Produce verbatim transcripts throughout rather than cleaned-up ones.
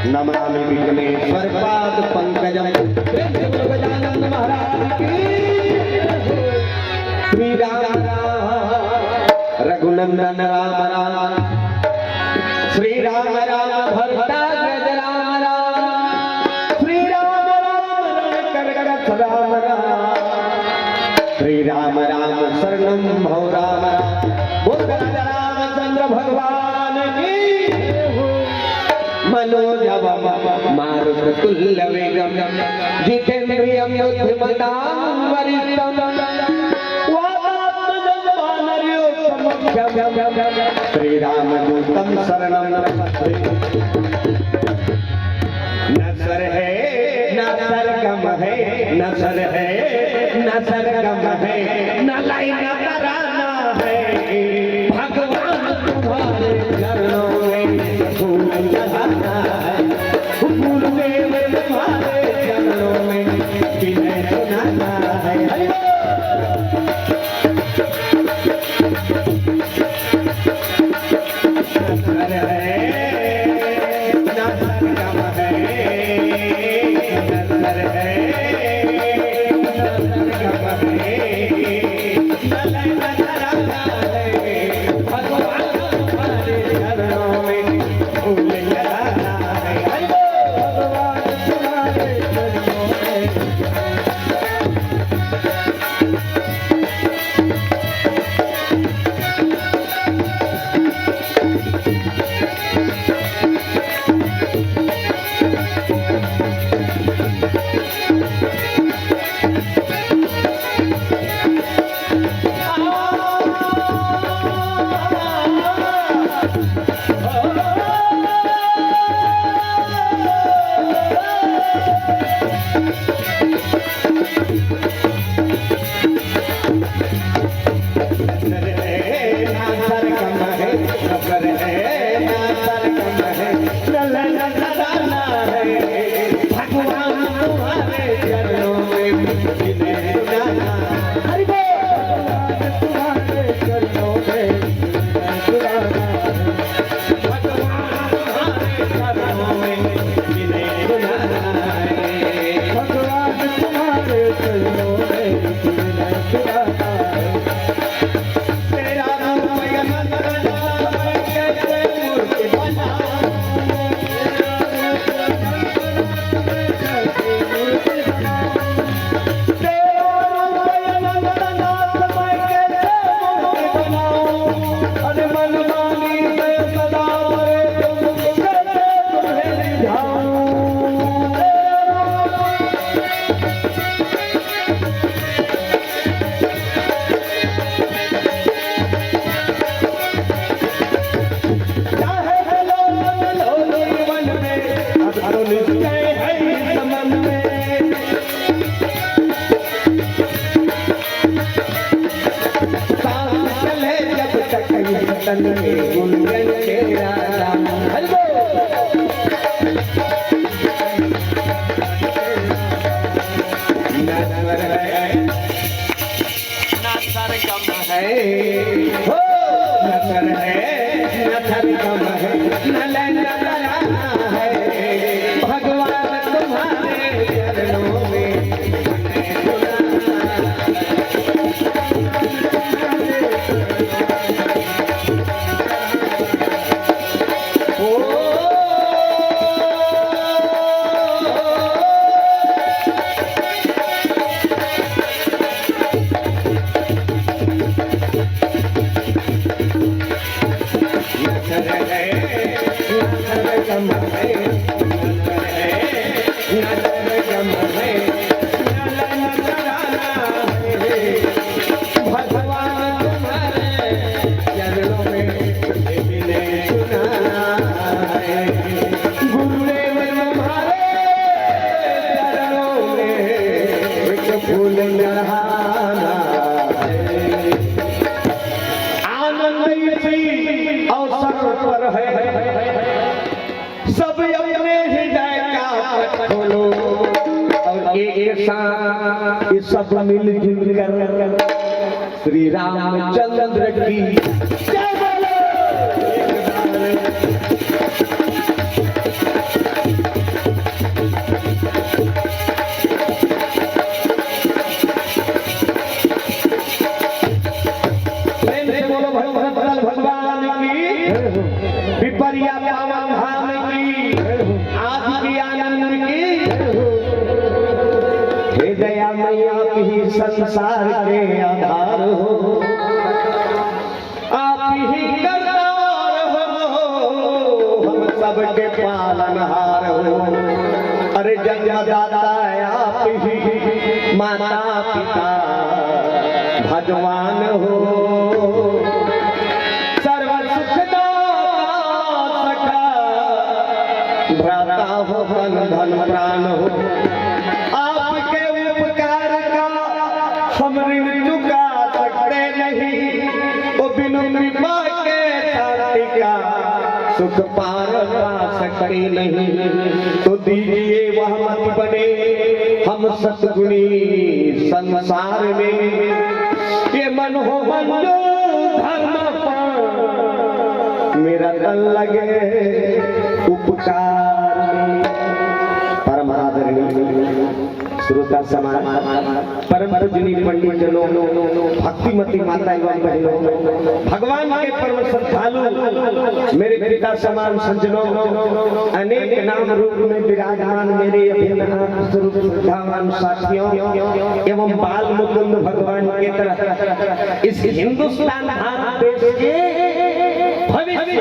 नमामि विघ्नेश्वर पाद पंकजम। प्रेम से बोलो गजानंद महाराज की। श्री राम राम रघुनंदन राम राम, श्री राम राम भरताग्रज राम राम, श्री राम राम रणकरकस राम राम, श्री राम राम शरणम भव राम राम। बोल राजा रामचंद्र भगवान की। मनोजवम मारुततुल्य वेगम जितेंद्रियम बुद्धिमताम वरिष्ठम वातात्मजम वानरयूथमुख्यम श्री रामदूतम शरणम प्रपद्ये। न स्वर है, न सरगम है, न स्वर है, न सरगम है, न लय न तराना है। भगवान तुम्हारे चरणों में फूल चढ़ाना है। गुरुदेव तुम्हारे चरणों में विनय सुनाना है। हरि बोल। आनंद इसी अवसर पर है, सब अपने हृदय का पट खोलो और एक साथ ये सब मिलजुल कर श्री रामचंद्र की जय बोलो। संसार के आधार हो, आप ही करतार हो, हम सबके पालनहार हो। अरे जन्मदाता आप ही, माता पिता भगवान हो, सर्व सुखदाता सखा भ्राता हो, तन धन प्राण हो। आपके उपकार का हम ऋण चुका सकते नहीं, वो बिनु कृपा के शांति का सुख पार पा सकते नहीं। तो दीजिए वह मत बने हम सतगुणी संसार में, ये मन हो मंजूर धर्म पर, मेरा तन लगे उपकार में। परम आदरणीय श्रोता समाज, परम पूजनीय पंडित जनों, भक्तिमती माता एवं बहनों, भगवान के परम श्रद्धालु मेरे पिता समान सज्जनों, अनेक नाम रूप में विराजमान मेरे अभिन्न आप स्वरूप श्रद्धावान साथियों एवं बाल मुकुंद भगवान के तरह इस हिंदुस्तान भारत देश के भविष्य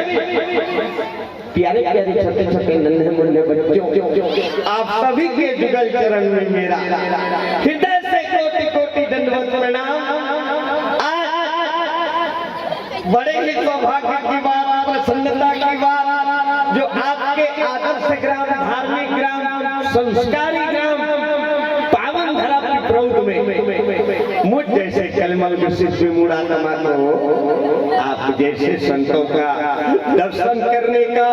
प्यारे प्यारे छोटे छोटे नन्हे मुन्ने बच्चों, आप सभी के जुगल चरण में मेरा हृदय से कोटि कोटि दंडवत प्रणाम। आज बड़े ही सौभाग्य की बात, प्रसन्नता की बात, जो आपके आदर्श ग्राम, धार्मिक ग्राम, संस्कारी ग्राम, पावन धरा पिपरौद में मुझ जैसे कलिमल विशिष्ट विमूढ़ात्मा को आप जैसे संतों का दर्शन करने का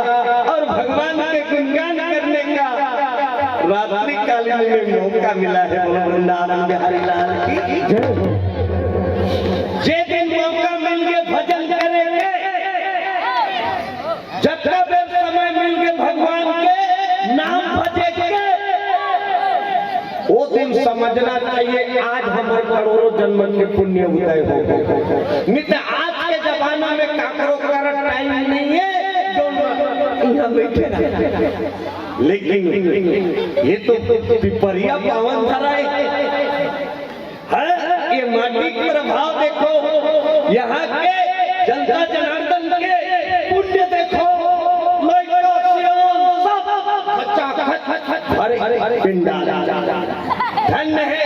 और भगवान के गुणगान करने का रात्रि कालीन में मौका मिला है। बोलो वृंदावन बिहारी लाल की जय हो। जे दिन मौका मिल गए भजन करेंगे, जतका बेर समय मिल गए भगवान के नाम भजे के, वो दिन समझना चाहिए आज हमर करोड़ों जन्म के पुण्य उदय हो गए। नहीं तो आज के जमाना में काकरो कर टाइम नहीं है जो यहाँ बैठे रहे। लेकिन ये तो पिपरिया पावन धरा है। हैं? ये माटी के प्रभाव देखो, यहाँ के जनता जनार्दन के पुण्य देखो, लइका सियान सब खचाखच भरे पिंडाल। धन्य है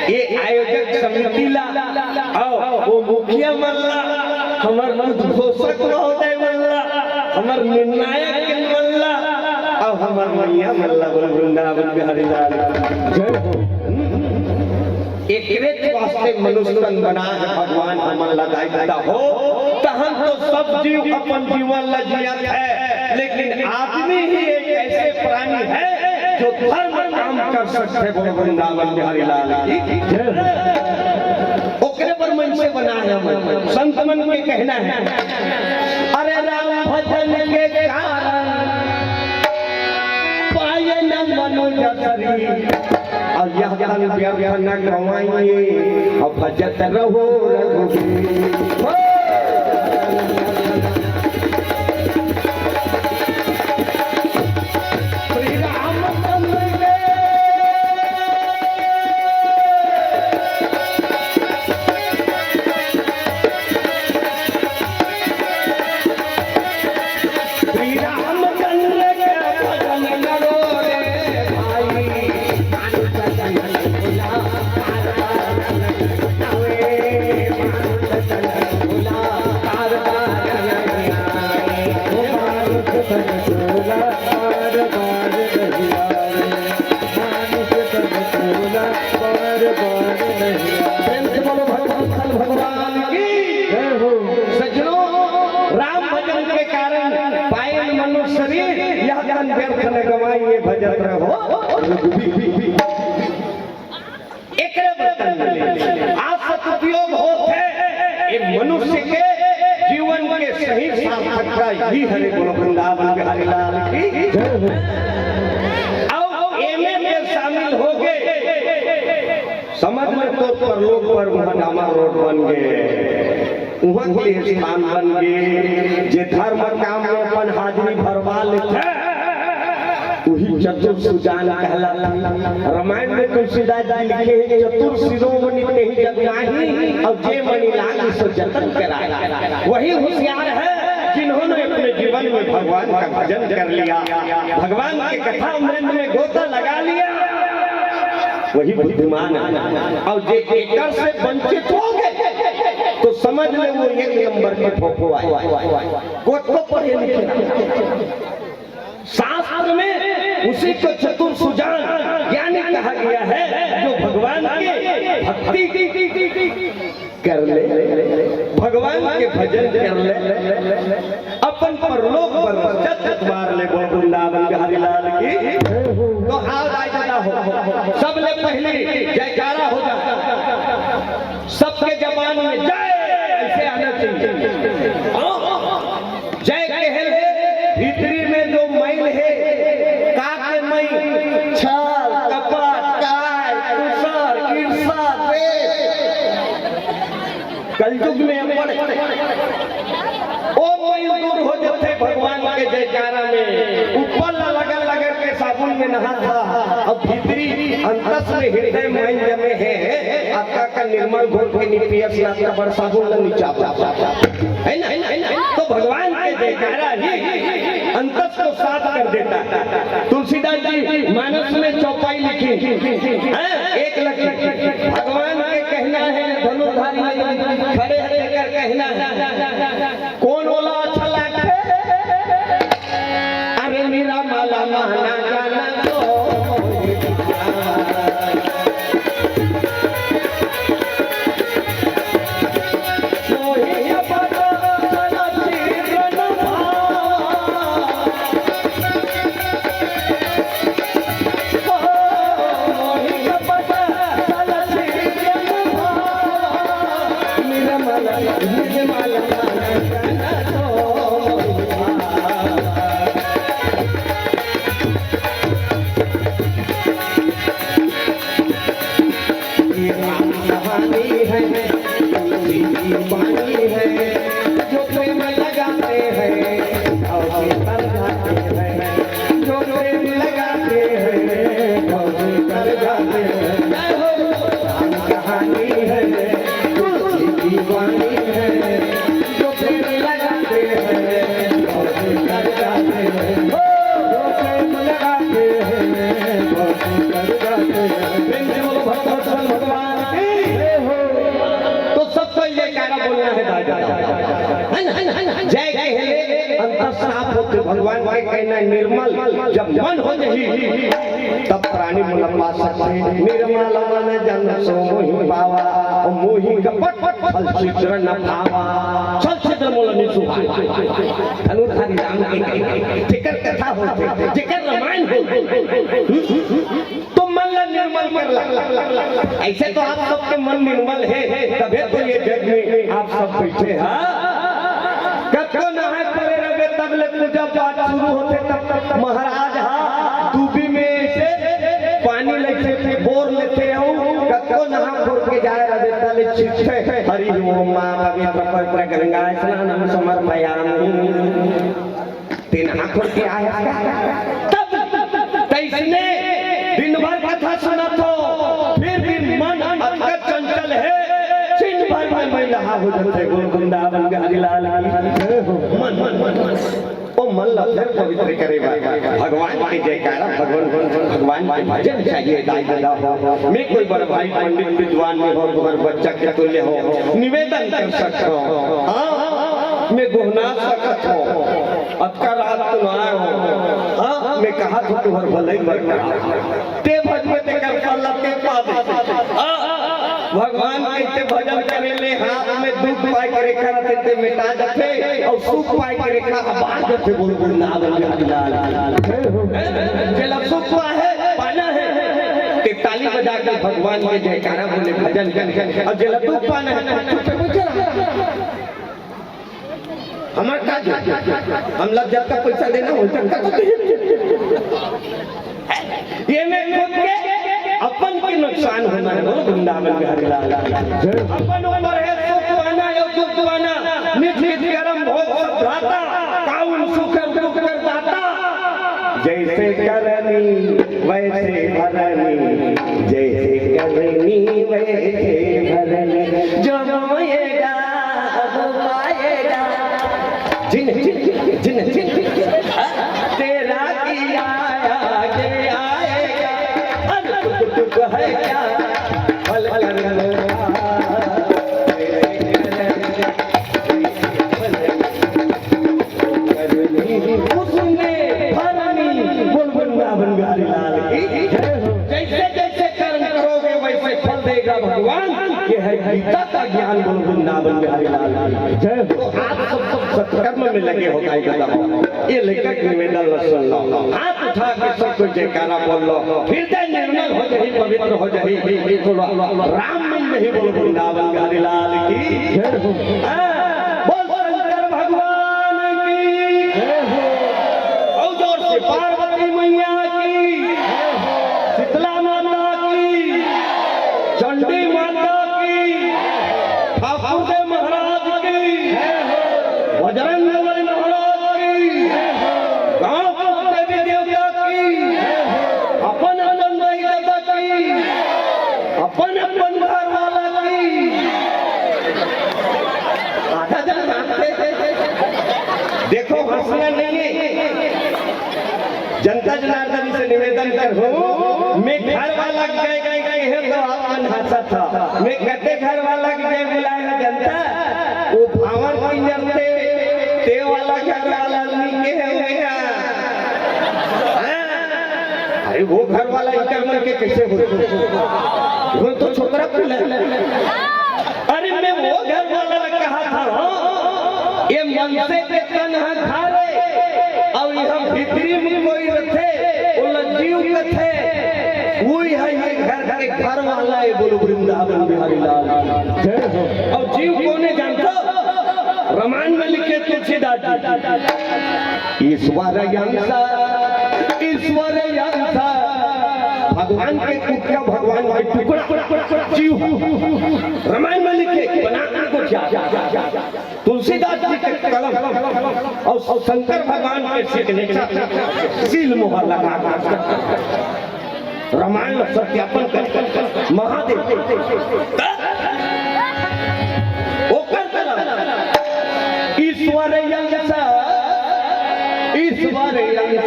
ये आयोजक समिति ला, अउ वो मुखिया मन ला, हमर उद्घोषक महोदय मन ला, हमर निर्णायक मन ला, अउ हमर मैया मन ला। बोल वृंदावन बिहारी लाल की जय हो। एकरे वास्ते मनुष्य तन बना है भगवान हमन ला दाई देता हो, तहन तो सब जीव अपन जीवन ला जियत है, लेकिन आदमी ही एक ऐसे प्राणी है जो धर्म काम कर सकते। बोल वृंदावन बिहारी लाल की जय। ओकरे पर मनुष्य बना है हमन। संत मन के कहना है, अरे राम भजन के कारण पाए न मनुज शरीर। और यह तन व्यर्थ न गवाइए, और भजत रहो रघुबीर। श्री रामचंद्र के श्री रामचंद्र के भजन करो रे भाई। प्रेम से बोलो भगवान, भगवान की जय हो। सज्जनों, राम भजन के कारण पायल मनुष्य शरीर, यह तन व्यर्थ न गवाइए, भजत रहो रघुबीर। एकरे बर्तन में आज सदुपयोग होत है, ये मनुष्य के जीवन के सही सार्थकता ही हरे। बोलो वृंदावन बिहारी लाल की जय हो। अउ एमे में शामिल हो गए, समझ ले तो परलोक पर वहाँ डामर रोड बन गए, वहाँ के लिए स्थान बन गए, जे धर्म काम में अपन हाजिरी भरवा लेते हैं, वही चतुर सुजान कहला। रामायण में तुलसीदास जी लिखे हैं, "चतुर शिरोमणि तेहि जग माही, और जे मणि लागी सो जतन कराय।" वही होशियार है जिन्होंने अपने जीवन में भगवान का भजन कर लिया, भगवान के कथा अमृत में गोता लगा लिया, वही बुद्धिमान है। और जे एकर से वंचित हो गए तो समझ ले वो एक नंबर के फोफो आए। गोत को पढ़े लिखे शास्त्र में उसी को चतुर सुजान ज्ञानी कहा गया है, जो भगवान की भक्ति कर ले, भगवान के भजन कर ले, अपन परलोक बर चत मार ले। बोल वृंदावन बिहारी लाल की। तो आओ राय दादा हो, सबले पहली जयकारा हो जाए, सबके जबान में जय ऐसे आना चाहिए। हाँ? जय कहे ले, भीतरी में जो मैल हे, का के मैल, छल, कपट, काय, कुसर, ईर्षा, द्वेष। कलयुग में अपन ओ मैल दूर हो जथे भगवान के जयकारा में। ऊपर ला लगल लगल के साबुन में नहाथा, अब भीतरी अंतस में हृदय मैल जमे हे, अतका का निर्मल घोर के नी पियस ना, अतका बड़ साबुन ला नी चाबा। है ना, है ना, है ना? तो भगवान के जयकारा ही अंतस को साफ कर देता है। तुलसीदास जी मानस में चौपाई लिखी, हैं? एक लगी, भगवान के कहना है, धनुर्धारी खड़े हैं, लेकर कहना है, कौन ओला अच्छा लागथे? अरे मेरा माला माना गाना तो ये राम कहानी है, तुलसी की बानी है, जो प्रेम लगाते हैं और ये तर जाते हैं, जो प्रेम लगाते हैं और ये तर जाते हैं। जय हो। राम कहानी है, तुलसी की बानी है, जो प्रेम लगाते हैं और ये तर जाते हैं। हो, जो प्रेम लगाते हैं और ये तर जाते हैं। प्रेम से बोलो भक्त वत्सल भगवान की। तो सबको जयकारा बोलना है दादा। हन, हन, हन, हन। जय कहले अंतर साफ होथे, भगवान के कहना निर्मल, जब मन हो जही, तब प्राणी मन पा सकथे। निर्मल मन जन सो मोहि पावा, और मोहि कपट छल छिद्र न भावा। छल छिद्र मोला नी सुहाय। धनुर्धारी राम के कहना, जेकर कथा होथे, जेकर रामायण होथे, तो मन ला निर्मल कर ला। ऐसे तो आप सबके मन निर्मल हे, तभे तो ये जग में आप सब बैठे हा। कतको नहाय परे रहिबे, तब ले पूजा पाठ शुरू होथे, तब तक महाराज हा दूबी में ऐसे पानी लेथे, बोर लेथे, अउ कतको नहा खोर के जाय रहिबे, तब ले छिटथे, हरि ओम माँ पवित्र पवित्र गंगा स्नानम समर्पयामि। तेन आखुर के आय हस का? तब तइसने दिन भर कथा सुनत हो, फिर भी मन अतका चंचल हे, छिन भर में मैलहा हो जथे। बोल वृंदावन बिहारी लाल की। मन, मन, मन, मन। ओ मन ला फिर पवित्र करे बर भगवान के जयकारा, भगवान, भगवान के भजन चाहिए। दाई ददा हो, मैं कोई बड़ भाई पंडित विद्वान नहीं हो, तुम्हारे बच्चा के तुल्य हो, निवेदन कर सकता हूँ। हाँ, मैं गुहना सकत हूँ। अतका रात तो ना आए हो। हाँ, मैं कहा तो तुम्हार भलई बर कहा। ते भजबे तेकर फल ला ते पाबे। हाँ, भगवान कहिथे भजन करे ले, हाथ में दुख पाए के रेखा रथे ते मिटा जथे, अउ सुख पाए के रेखा अबार जथे। बोल बोल ना, बोल बोल ना। जेला सुख पाए हे, पाना हे, ते ताली बजा के भगवान के जयकारा बोले, भजन कर, अउ जेला दुख पाना हे, चुप हो जा। हमर का जो, हम लग जाता पैसा देना हो, जब तक ये में खुद के अपन के नुकसान होना है। बोलो वृंदावन बिहारी लाल। अपन ऊपर है सुख पाना या दुख पाना, निज निज कर्म भोग सब भ्राता, काउन सुख और दुख कर दाता। जैसे करनी वैसे भरनी, जैसे करनी वैसे भरनी, जो बोएगा वो पाएगा। जिन जिन जिन जिन, तेरा किया आगे आएगा। अरे टुक टुक है क्या, पल पल करनी। उसने भरनी। बोल वृंदावन बिहारी लाल की। जैसे जैसे कर्म करोगे वैसे फल देगा भगवान। ये है गीता का ज्ञान। बोल वृंदावन बिहारी लाल की। जय हो। तो आप सब, सब सत्कर्म में लगे हो, गाय का दम। ये लेकर निवेदन ल सुन लो। हाथ उठा के सबको जयकारा बोल लो। हृदय निर्मल हो जाही, पवित्र हो जाही। ये थोड़ा राम मिल जाही। बोल वृंदावन बिहारी लाल की। जय हो। हाँ, बोल शंकर भगवान की। जय हो। और जोर से पार्वती मैया की, शीतला माता की, चंडी माता की, ठाकुर देव महाराज की, बजरंग बली महाराज की, गांव के देवी देवता की, अपन अपन दाई ददा की, अपन अपन घर वाला की। आधा जन जानते हैं। देखो, हंसना नहीं है। जनता जनार्दन से निवेदन करहूं, मैं घर वाला के जय जय कहे तो आप मन हंसत हव। मैं कते घर वाला के जय बुलाए हंव जनता, वो भांवर पिंजर ते, ते वाला घर वाला नइ कहे हंव। हाँ? अरे वो घर वाला इकर मन के कैसे हो? वो तो छोकरा पिला। अरे मैं वो घर वाला ला कहत हंव, ये मनसे के तन ह घर ए, अउ इहां भीतरी में कोई रथे, ओला जीव कथे, उही ह ये घर के घर वाला ए। बोलो वृंदावन बिहारी लाल की। जय हो। अउ जीव कोन ए जानथव? रामायण में लिखे तुलसीदास जी। ईश्वर अंश, ईश्वर अंश, भगवान के कुटका, भगवान के टुकड़ा, जीव। रामायण में लिखे, बना को क्या? तुलसीदास जी के कलम अउ शंकर भगवान के सिग्नेचर, सील मोहर लगा। रामायण ल सत्यापन कर, महादेव। ओकर तरह ईश्वर अंश, ईश्वर अंश,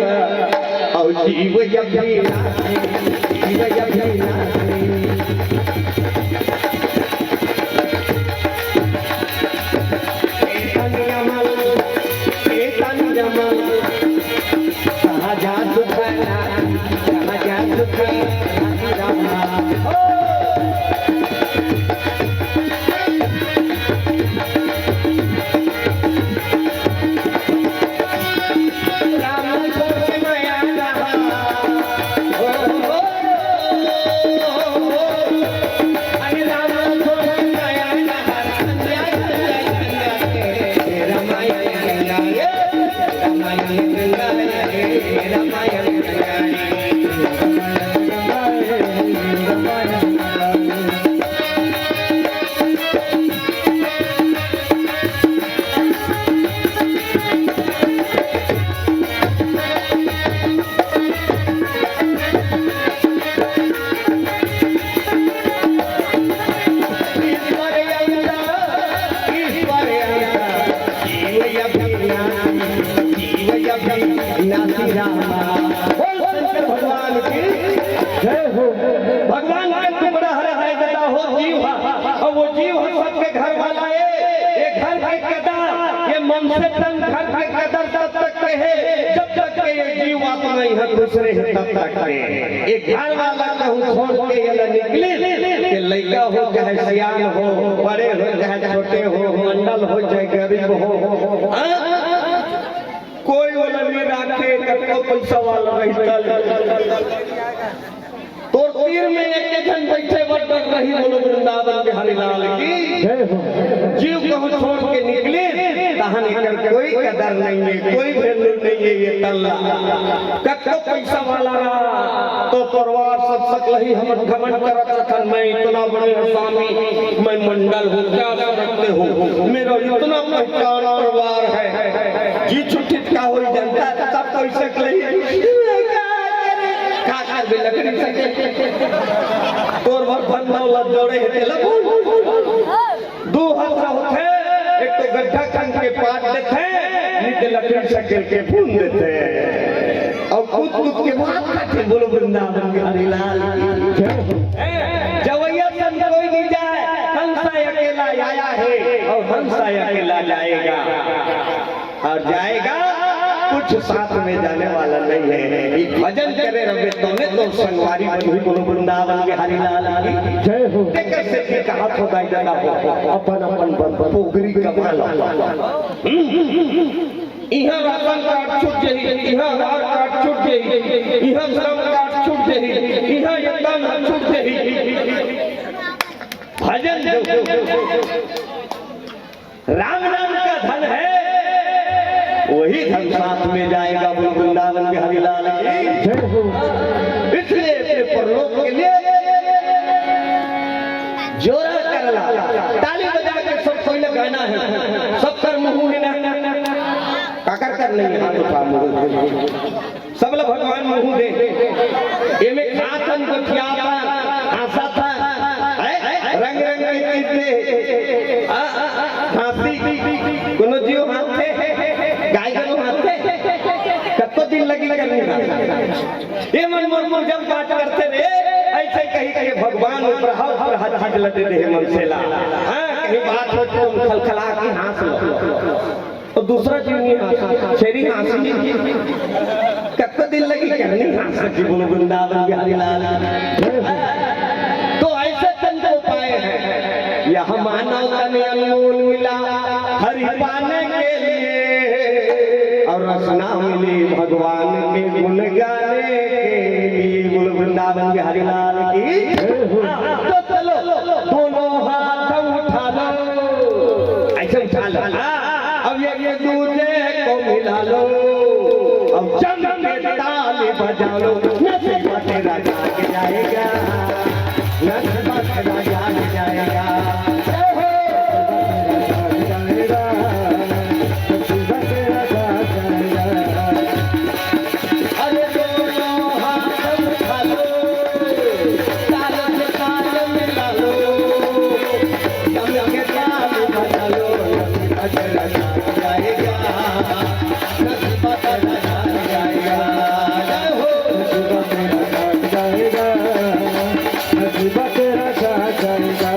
अउ जीव अभिनाशी, जीव अभिनाशी। चेतन अमल, चेतन अमल, कहाँ जा सुख नारी, कहाँ जा सुख नारी रामा। राम छोड़ माया रहा। बोल शंकर भगवान की जय हो। भगवान के टुकड़ा हर है, दादा हो जीव हा, अउ वो जीव ह सबके घर वाला ए। ये घर के कदर, ये मनसे तन घर के कदर तब तक के हे, जब तक के ये जीव आत्मा इहां खुश रहे तब तक के। ये घर वाला कहूं छोड़ के ये ला निकली, ये लइका हो चाहे सियान हो, बड़े हो चाहे छोटे हो, मंडल हो चाहे गरीब हो, हाँ? कोई वाला नइ राखे, कतको पइसा वाला रहिथे। तोर तीर में एक एक झन बइठे बर डर रही, बोलो वृंदावन बिहारी लाल की। जय हो। जीव कहूं छोड़ के निकली, तहां एकर कोई कदर नइ हे, कोई value नइ हे ये तन ला। कतको पइसा वाला रहा, तो परिवार सब सकलही हमन घमंड करत रथन, मैं इतना बड़े स्वामी, मैं मंडल हूं, क्या समझते हो? मेरा इतना पहचान परिवार है। जी छुट्टी का होई जनता, तब कोई सकलही अबे लकड़ी सकेल के तोर बर धन दौलत जोड़े हे तेला बोल। दू हथरा होथे, एक तो गड्ढा खन के पाट देथे, नहीं तो लकड़ी सकेल के भून देथे। अउ कूद कूद के भात खाथे। बोलो वृंदावन बिहारी लाल की। जवैया संग कोई नहीं जाए, हंसा अकेला आया है और हंसा अकेला जाएगा। और जाएगा, कुछ साथ में जाने वाला नहीं है। ये भजन करे रहे तौने तो संगवारी बनी। बोलो वृंदावन बिहारी लाल की। जय हो। तेकर से भी कहा तो दाई दादा हो, अपन अपन बन पोगरी कमा लो। इहाँ राशन कार्ड छूट जही, इहाँ आधार कार्ड छूट जही, इहाँ श्रम कार्ड छूट जही, इहाँ ये धन छूट जही। भजन जो राम नाम का धन है, वही धन साथ में जाएगा। बोलो वृंदावन बिहारी लाल की। जय हो। इसलिए अपने परलोक के लिए जोरा कर ला, ताली बजा के सब कोई ला गाना है, सब कर मुँह है ना, काकर कर नहीं, हाथ उठा मुँह। सबला भगवान मुँह दे। एमे खाथन, गोठियाथन, हाँसथन, हैं? रंग रंग के चीज दे। आ, आ, आ, हाँसी, कोनो जीव हाँसथे, गाय गरू हाँसथे, कतको दिन लगी करनी हाँस। ये मन मोर पूजा पाठ करथे रे, ऐसे कही के भगवान ऊपर हा, ऊपर हा चीज ल दे दे हे मनसे ला। हाँ, कहीं बात हो तो तुम खलखला के हाँस लो। अउ दूसरा जीव नहीं हाँसी, छेरी हाँसी। कतको दिन लगी करनी हाँसी। बोलो वृंदावन बिहारी लाल। तो ऐसे तन को पाए हैं, यह मानव तन अनमोल मिला हरि पाने के लिए, और रसना मिली भगवान के गुण गाने के लिए। बोलो वृंदावन बिहारी लाल की। तो चलो, दोनों हाथ उठा लो, ऐसे उठा लो। हाँ, अब ये, ये दूजे को मिला लो, अब जम के ताली बजा लो। नसीब तेरा जाग जाएगा, नसीब तेरा जाग जाएगा। जय हो। नसीब तेरा जाग जाएगा। अरे दोनों हाथ उठा लो, ताल से ताल मिला लो, जम के ताल बजा लो, नसीब तेरा जाग जाएगा, नसीब तेरा जाग जाएगा। जय हो। नसीब तेरा जाग जाएगा, नसीब तेरा जाग जाएगा।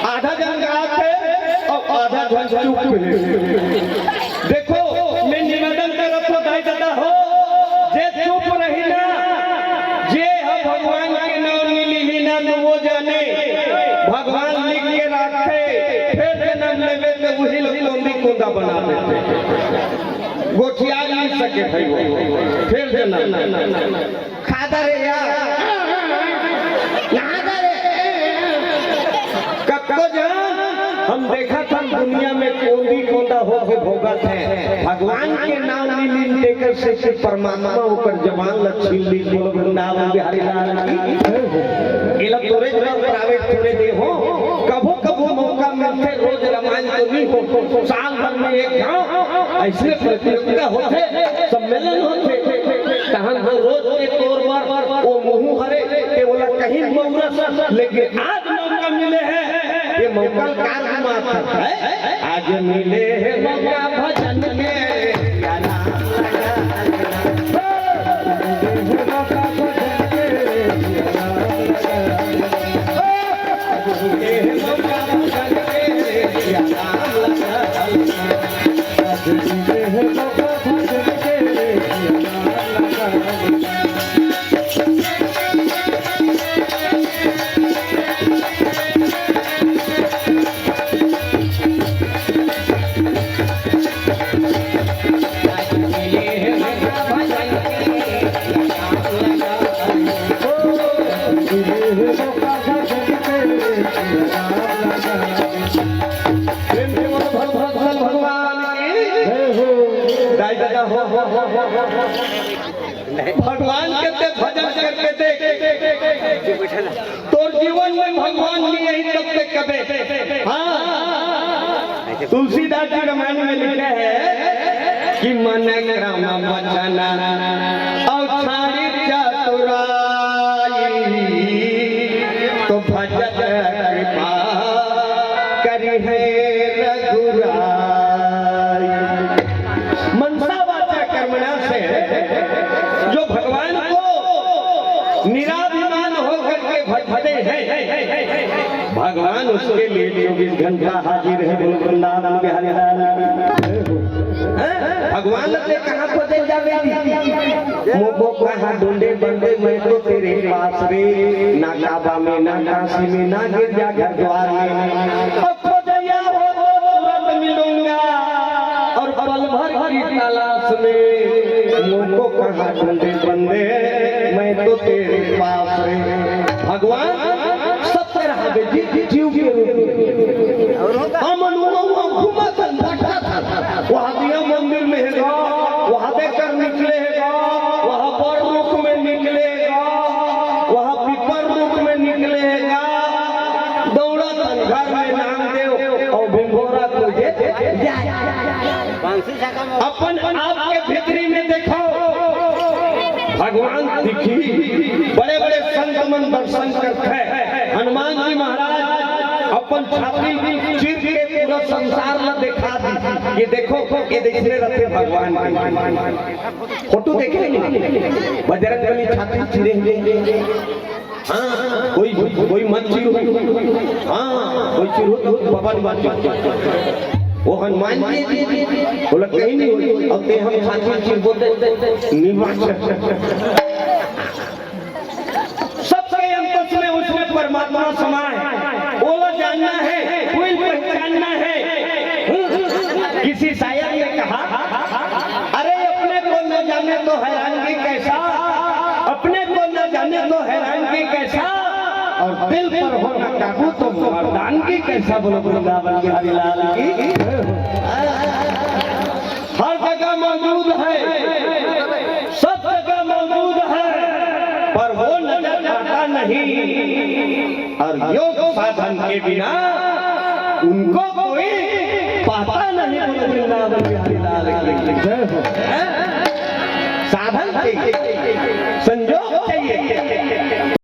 आधा झन गात हे अउ आधा झन चुप हे। देखो, मैं निवेदन करत हो दाई ददा हो, जे चुप रही ना, जे ह भगवान के नाम नहीं लिही ना, तो वो जाने भगवान लिख के रखथे, फिर जन्म लेवे तो वही लोग कोंदी कोंदा बना देथे। गोठिया नहीं सके भाई वो, फिर जन्म। खादा रे यार, नहादा रे। कतको झन हम देखत हन दुनिया में कोंदी कोंदा होके भोगत हे, भगवान के नाम नहीं लीन तेकर से कि परमात्मा ओकर जबान ल छीन ली। बोलो वृंदावन बिहारी लाल की। एला तोरे जबान प्राइवेट थोड़े दे हो, कभू कभू मौका मिलथे, रोज रामायण तो नहीं हो, साल भर में एक घांव ऐसने प्रतियोगिता होथे, सम्मेलन होथे, तहन तो रोज के तोर बर वो मुहूं हरे, ते ओला कहीं मौरस, लेकिन आज मौका मिले हे, ये मौका कार घुमात हे, आज मिले हे मौका भजन के, या नाम लगा, लगा। भगवान के ते भजन करके देख, तोर जीवन में भगवान नहीं है तब ते कबे। हाँ, तुलसीदास जी रामायण में लिखे हैं कि मन क्रम वचन और छाड़ी चतुराई, तो भजत कृपा करी है रघुराई। मनसा वाचा कर्मणा से जो भगवान को निराभिमान होकर के भजते हैं, भगवान उसके लिए चौबीस घंटा हाजिर है। बोल वृंदावन बिहारी लाल की। हैं? भगवान ते कहाँ खोजे जावे दी? मोको कहाँ ढूंढे बंदे, मैं तो तेरे पास रे। ना काबा में, ना काशी में, ना गिरजा घर द्वार में। अब खोजैया हो तो तुरंत मिलूंगा, और पल भर की तलाश में। मोको कहाँ ढूंढे बंदे, मैं तो तेरे पास रे। भगवान सब तरह के जी-, जीव के रूप में। हमन वो, वो घूमत हन, भटकत हन। वहाँ दिया मंदिर में हेगा, वहाँ देकर निकले हेगा, वहाँ बड़ रुख में निकले हेगा, वहाँ पीपर रुख में निकले हेगा, दौड़त हन घर में नामदेव और भिंगोरा को जे जाए। अपन आप के भीतरी में देखो, भगवान दिखी, बड़े बड़े संत मन दर्शन करते हैं। हनुमान जी महाराज अपन छाती चीर के पूरा संसार ला दिखा दी। ये देखो, ये देखने रहते भगवान के। फोटो देखे नहीं? बजरंग बली छाती चीरे हुए। हाँ, कोई, कोई मत चिढ़ो। हाँ, कोई चिढ़ो तो बाबा ने बात चिढ़ो। वो हनुमान जी, बोला कहीं नहीं होई। अब ते हम छाती चिढ़ बोलते, निवास। सबके अंतस में उसमें परमात्मा समा है। ओला जानना है, कोई पहचानना है। हम्म, किसी शायर ने कहा, अरे अपने को न जाने तो हैरानगी कैसा, अपने को न जाने तो हैरानगी कैसा, और दिल पर हो न काबू तो मर्दानगी कैसा। बोलो वृंदावन के हरिलाल की। हर जगह मौजूद है, सब जगह मौजूद है, पर वो नजर आता नहीं। और योग साधन के बिना उनको कोई पाता नहीं। बोलो वृंदावन बिहारी लाल की जय हो। हैं? साधन के संजोग